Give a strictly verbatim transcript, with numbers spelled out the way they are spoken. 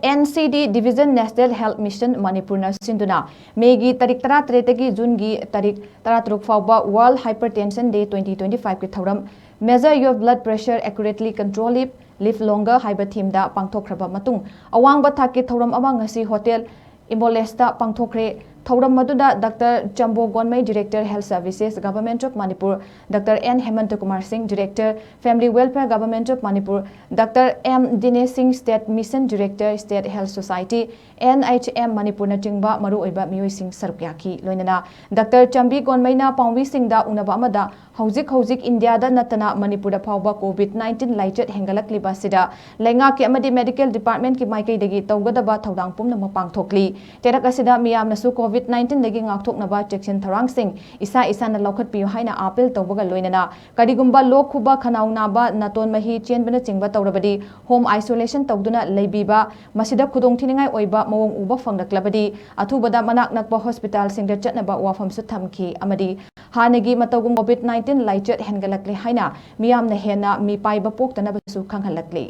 NCD Division National Health Mission ꯃꯅꯤꯄꯨꯔꯅ ꯁꯤꯟꯗꯨꯅ ꯃꯦꯒꯤ ꯇꯥꯔꯤꯛ ꯇꯔꯥꯇꯔꯦꯠꯇꯒꯤ ꯖꯨꯟꯒꯤ ꯇꯥꯔꯤꯛ ꯇꯔꯥꯇꯔꯨꯛ ꯐꯥꯎꯕ World Hypertension Day twenty twenty-five ꯀꯤ ꯊꯧꯔꯝ Measure Your Blood Pressure Accurately, Control It, Live Longer ꯍꯥꯏꯕ ꯊꯤꯝꯗ ꯄꯥꯡꯊꯣꯛꯈ꯭ꯔꯕ ꯃꯇꯨꯡ, ꯑꯋꯥꯡꯕ ꯊꯥꯛꯀꯤ ꯊꯧꯔꯝ ꯑꯃ ꯉꯁꯤ ꯍꯣꯇꯦꯜ ꯏꯝꯕꯣꯂꯦꯁꯇ ꯄꯥꯡꯊꯣꯛꯈ꯭ꯔꯦ꯫ ꯊꯧꯔꯝ ꯑꯗꯨꯗ doctor Chambo Gonmei, Director, Health Services, Government of Manipur, doctor N Hemanta Kumar Singh, Director, Family Welfare, Government of Manipur, doctor M Dinesh Singh, State Mission Director, State Health Society, NHM ꯃꯅꯤꯄꯨꯔꯅꯆꯤꯡꯕ ꯃꯔꯨꯑꯣꯏꯕ ꯃꯤꯑꯣꯏꯁꯤꯡ ꯁꯔꯨꯛ ꯌꯥꯈꯤ꯫ ꯂꯣꯏꯅꯅ ꯗꯥꯛꯇꯔ ꯆꯝꯕꯤ ꯒꯣꯟꯃꯩꯅ ꯄꯥꯎꯃꯤꯁꯤꯡꯗ ꯎꯅꯕ ꯑꯃꯗ ꯍꯧꯖꯤꯛ ꯍꯧꯖꯤꯛ ꯏꯟꯗꯤꯌꯥꯗ ꯅꯠꯇꯅ ꯃꯅꯤꯄꯨꯔꯗ ꯐꯥꯎꯕ COVID nineteen ꯂꯥꯏꯆꯠ ꯍꯦꯟꯒꯠꯂꯛꯂꯤꯕ ꯑꯁꯤꯗ ꯂꯩꯉꯥꯛꯀꯤ ꯑꯃꯗꯤ medical department ꯀꯤ ꯃꯥꯏꯀꯩꯗꯒꯤ ꯇꯧꯒꯗꯕ ꯊꯧꯗꯥꯡ ꯄꯨꯝꯅꯃꯛ ꯄꯥꯡꯊꯣꯛꯂꯤ꯫ ꯆꯩꯔꯛ ꯑꯁꯤꯗ ꯃꯤꯌꯥꯝꯅꯁꯨ COVID nineteen ꯗꯒꯤ ꯉꯥꯛꯊꯣꯛꯅꯕ ꯆꯦꯛꯁꯤꯟ ꯊꯧꯔꯥꯡꯁꯤꯡ ꯏꯁꯥ ꯏꯁꯥꯅ ꯂꯧꯈꯠꯄꯤꯌꯨ ꯍꯥꯏꯅ appeal ꯇꯧꯕꯒ ꯂꯣꯏꯅꯅ ꯀꯔꯤꯒꯨꯝꯕ ꯂꯣꯛ ꯈꯨꯕ, ꯈꯅꯥꯎ ꯅꯥꯕ, ꯅꯥꯇꯣꯟ ꯃꯍꯤ ꯆꯦꯟꯕꯅꯆꯤꯡꯕ ꯇꯧꯔꯕꯗꯤ home isolation ꯇꯧꯗꯨꯅ ꯂꯩꯕꯤꯕ, ꯃꯁꯤꯗ ꯈꯨꯗꯣꯡꯊꯤꯅꯤꯡꯉꯥꯏ ꯑꯣꯏꯕ ꯃꯑꯣꯡ ꯎꯕ ꯐꯪꯂꯛꯂꯕꯗꯤ ꯑꯊꯨꯕꯗ ꯃꯅꯥꯛ ꯅꯛꯄ hospital ꯁꯤꯡꯗ ꯆꯠꯅꯕ ꯋꯥꯐꯝꯁꯨ ꯊꯝꯈꯤ ꯑꯃꯗꯤ ꯍꯥꯟꯅꯒꯤ ꯃꯇꯧꯒꯨꯝ COVID nineteen ꯂꯥꯏꯆꯠ ꯍꯦꯟꯒꯠꯂꯛꯂꯦ ꯍꯥꯏꯅ ꯃꯤꯌꯥꯝꯅ ꯍꯦꯟꯅ ꯃꯤꯄꯥꯏꯕ ꯄꯣꯛꯇꯅꯕꯁꯨ ꯈꯪꯍꯜꯂꯛꯂꯤ꯫